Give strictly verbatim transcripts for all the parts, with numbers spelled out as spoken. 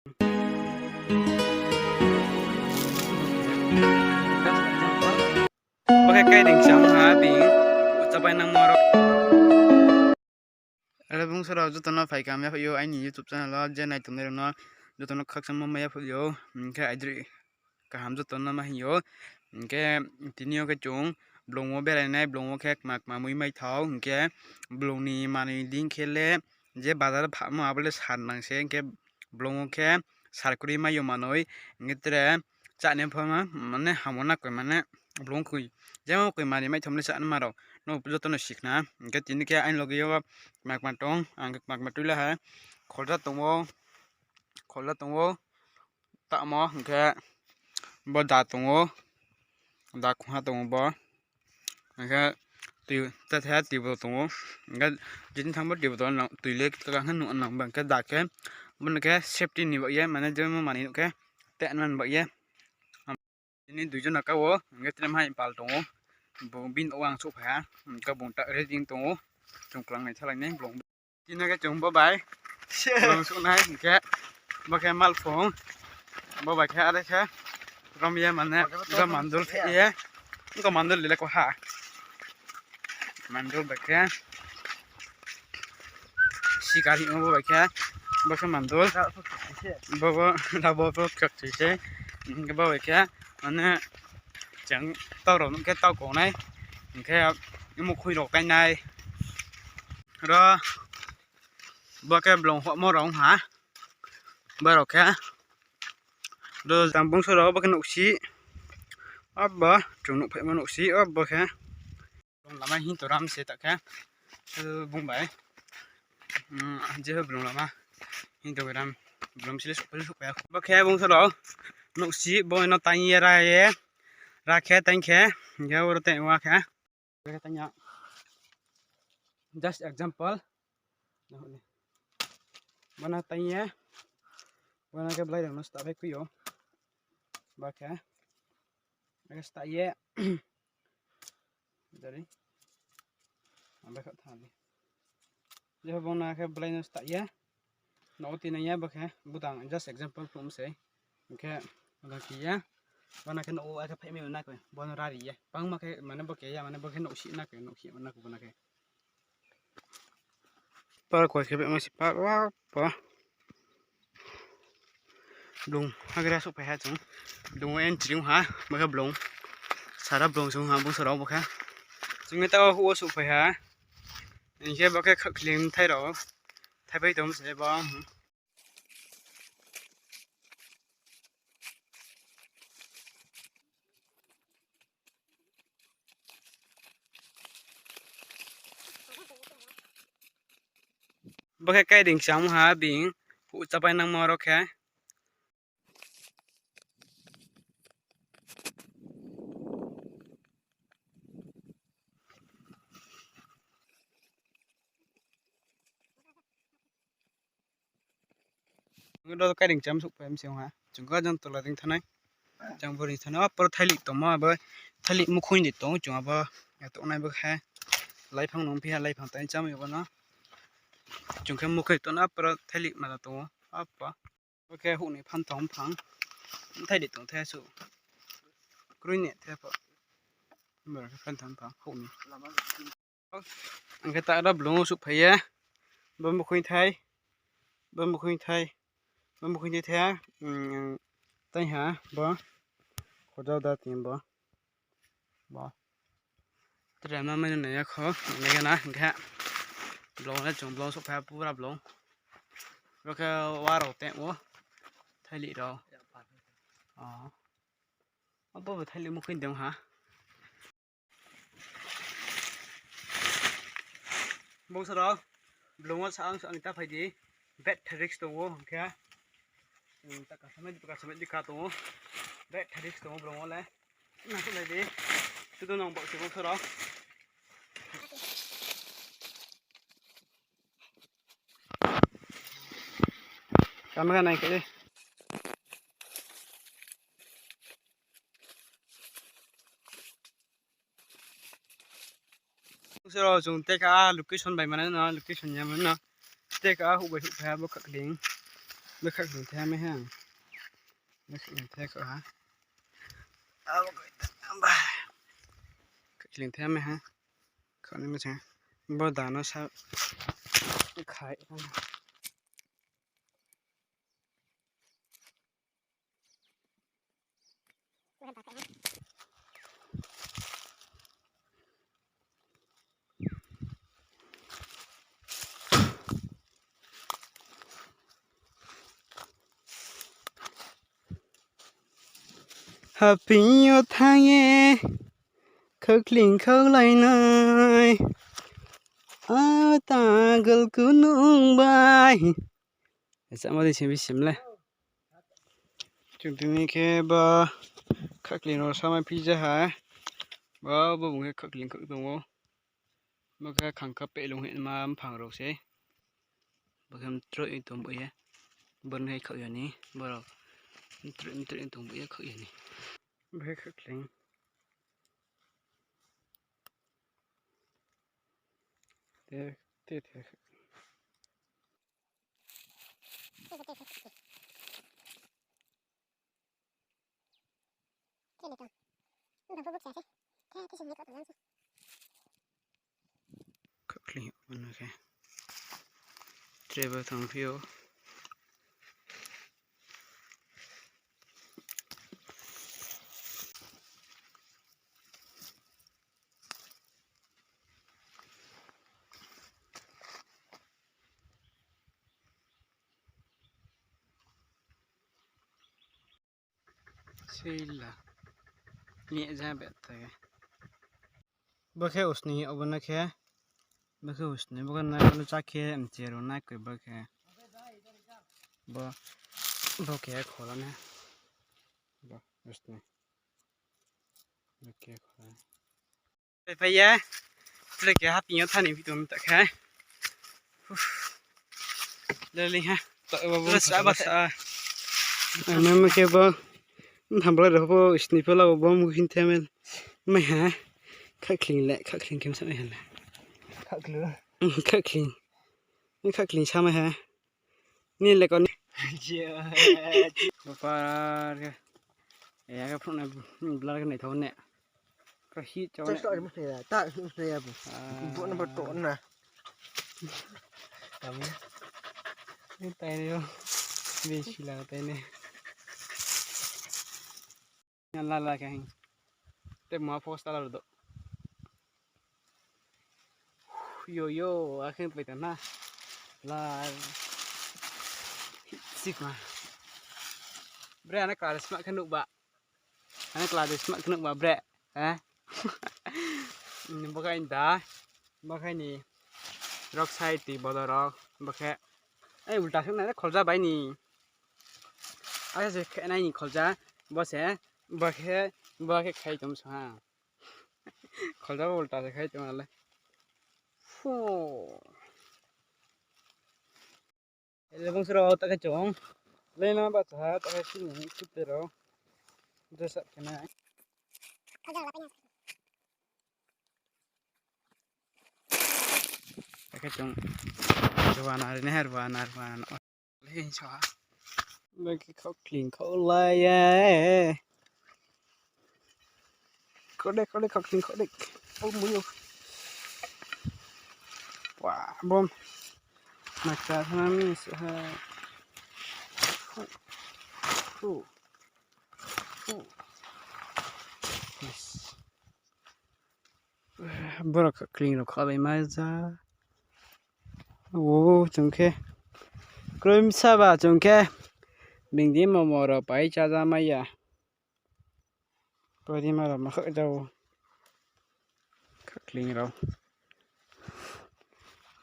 Bo khe kairing cham ha bini, chapai nangmo aro. Hello bungso rao, joto no phaikam yaphaih ou aini YouTube channel wo, je nai tongnai rao no joto no khakchangmo mai yaphaih ou, hing khe aidroih kaham joto no ma hing ou. Hing khe tini yo khe chung blung wo berai nai, blung wo khe kma kma mui mai thao, hing khe blung ni manoi dei khe le je bazar wo phamo abo le sar nang se, hing khe blung wo khe sar kroi mai yo manoi, hing khe tre chá ni pho ma, mane hamo na koi mane blung koi, jemo koi manoi mai thao le chá ni ma rao no joto no sikhna. Hing khe tini khe aini loge yo kma kma tong, ang khe kma kma tui la ha, kholja tong ou, kholja tong ou, tamo hing khe bo da tong ou, da khongha tong ou bo, hing khe tui, tatha tui bo tong ou, hing khe jini thanng bo tui bo tong ou, tui le kaka khe nuh nang ba, hing khe da khe, bo no khe safety ni baoh ye, mane jemo manoi nuh khe, te nang baoh ye. Tini dui jona ka wo, hing khe tre mahai pal tong ou, bung bini nouh wo ang souhphai ha, hing khe bung ta ready tong ou, chung klang nai thalai nai blung. Tini khe chung bo bai blung souh nai, hing khe bo khe malphung, bo bai khe are khe rom ye mane, bo mandul khe ye, ko mandul le ko ha. Mandul bai khe sikar hingmo bo bai khe, bo khe mandul, bo, bo, rabo bo khe tui se, hing khe bo bai khe, mane, chung tau rao nuh khe tau kong nai, hing khe mukhui rao kai nai. Ro, bo khe blung hohmo rao ong ha, bo rao khe, ro jang bungso rao bo khe nouhsi, abo chung nuhphaihmo nouhsi, abo khe. Blung lama hing tong ram se ta khe, bung bai, je blung lama hing tong ram, blung sile souhphai, souhphai ya. Bo khe bungso rao nouhsi bo no tang ye ra ye, ra khe tang khe, hing khe oro tang wa khe, khe tang ya. Just example, bo no tang ye, bo no khe blai rao no stah bai khui ou, ba khe, akhe stah ye, jari, ang bai kha thanng di. Je bo no khe blai no stah ye, nouh wo tinai ya, bo khe budang just example phnuh mi sei, hing khe, budang khe ya, bo no khe nouh wo akhe phaihmai na khe, bo no rari ye, bangma khe mane bo khe ya, mane bo khe nouhsi na khe, nouhsi na khe bo no khe. Par koi khe bema si par wa pa. Blung hagra souhphai ha chung. Blung wo entry ong ha, bo khe blung. Sara blung sung ha, bungso rao bo khe. Chung ni taoh houh wo souhphai ha. Hing khe bo khe khakhling thai rao. Thaipai tong se bo. Bo khe kairing cham ha bini, houh chapai nangmo aro khe. Ro kairing cham souhphai mi se ong ha. Chung khe jang tola dei thanng nai. Jang bori thanng nai. Apor thailih tongmo abo. Thailih mukhui de tong chung abo. Ya tongnai bo khe. Laiphang nung phi ha, laiphang tai cham ya bo no. Chung khe mukhui tong nai apor thailih mala tong ou. Apa. Bo khe houh ni phanthong phang. Thailih tong the su. Kroi ni the pho. Bo khe phanthong phang houh ni. Ang khe ta aro blung wo souhphai ye. Bo mukhui thai. Bo mukhui thai. Bo mukhui thai the. Tei ha bo. Khoja da tin bo. Bo. Tre ma mai no nai ya kho. Nai ya na hing khe. Blung le chung blung souhphai pura blung. Bo khe wa rao teng ou. Thailih rao. Abo bo thailih mukhui dong ha. Bungso rao, blung wo sa ang sa ang ta phai di, bed tharik tong ou, hing khe, ta kasamai di, kasamai di ka tong ou, bed tharik tong ou blung wo le, nang nai di, sudu nang bo se bungso rao. Camera nai khe di. Sero chung tei kha location bai mane no, location ya mane no. Tei kha houh bai houh phai bo khakhling. Bo khakhling the mai ha. Bo khakhling the kho ha. Khakhling the mai ha. Kho ni mo se. Bo da no sa khai. Haping yo thanng ye, khakhling khaulai nai. A tagol kunung bai. Esa mo di sim sim le. Chung tini khe bo khakhling rao samai phi ja ha. Bo, bo bung khe khakhling khak tong ou. Bo khe khangkha pelung hima mphang rao se. Bo khe mtroi tong bo ye. Bo ni khe khak ya ni. Bo rao mtroi mtroi tong bo ye khak ya ni. Bo khe khakhling. Te, te, te. Khakhling, ano khe. Tre bo tong phi ou. Sila. Ni ja bet ta. Bo khe usni, obo no khe. Bo khe usni, bo khe nai, bo no chá khe, mchi rao nai koi bo khe. Bo, bo khe khola na. Bo, usni. Bo khe khola. Phai ye, ple khe haping yo thani video ta khe. Leli ha. Tle sa ba sa. Ano mo khe bo, tham bla rao bo, sni pho la bo, bo mo khin the mel. Mai ha. Khakhling le, khakhling khe sa mai ha le. Khakhling. Khakhling. Ni khakhling sa mai ha. Ni le ko ni. Bapar khe. Ya khe phone na blur khe naithao ne. Ka hi chau. Ta hi ya bu. Bu na ba to na. Tam. Ni tai ne yo. Bisi la tai ne. Yan la la khe hin. Te ma post ala do. Yo, yo, akhe pai ta na. La. Sip ma. Bre, ana kla de sma khe nuh ba. Ana kla de sma khe nuh ba, bre. Eh? Ni bo khe da. Bo khe ni. Rok sai ti bodo rok. Bo khe. Ei, ulta sung na kholja bai ni. Asa se khe nai ni kholja. Bo se. Bo khe. Bo khe khai tom sa ha. Kholja bo ulta se khai tong ale. Fu. Ele bung suro ta khe chong. Lena ba cha ta khe sini ni kupe ro. Dress up khe nai. Ta khe chong. Ruana ri ne ruana ruana. Lagi sa. Lagi khakhling khaulai ye. Khaudek, khaudek, khakhling khaudek. Oh, muyo. Wah, bom. Maksa sana mi sa. Hu. Hu. Hu. Yes. Borok khakhling rok khabai mai ja. O, chung khe. Kroimsa ba chung khe. Bingdi momo rok pai chaja mai ya. Podi ma rok ma khak jao. Khakhling rok.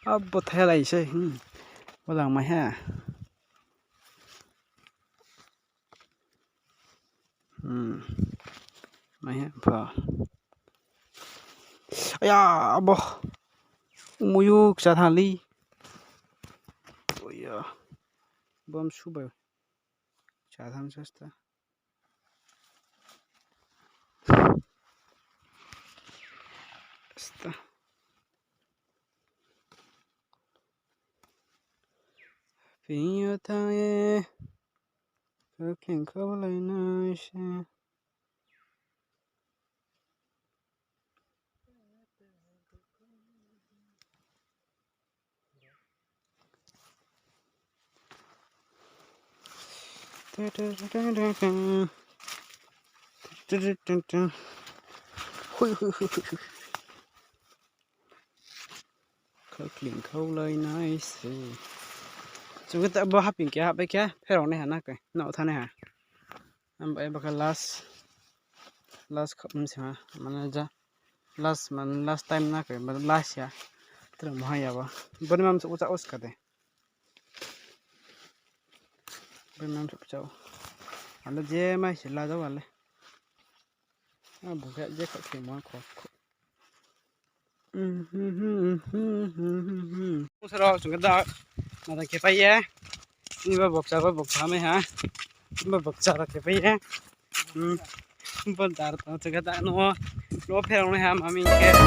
Abo thailai se. Hmm. Bo lang mai ha. Hmm. Mai ha pha. Aya, abo. Muyu kcha thali. Oya. Bom subai. Kcha tham sasta. Asta. Haping yo thanng ye. Khakling khaulai nai se. Hui, hui, hui, hui, hui. Khakling khaulai nai se. Chung khe ta bo haping khe hahpai khe pherao nai ha na khe, nouh thanng nai ha. Abo, abo khe last, last khapmung se ha, mane ja, last, mane last time na khe, mane last ya. Tro mo ha ya bo. Boni mam suh ucha uska de. Boni mam suh ucha. Ale je mai se la jao ale. Abo khe je khakling mo kho, kho. Saro chung khe da, mada khe pai ye. Ni bo bokcha, bo bokcha mai ha. Bo bokcha da khe pai ye. Bo dar tong chung khe da no, no pherao nai ha, mami khe.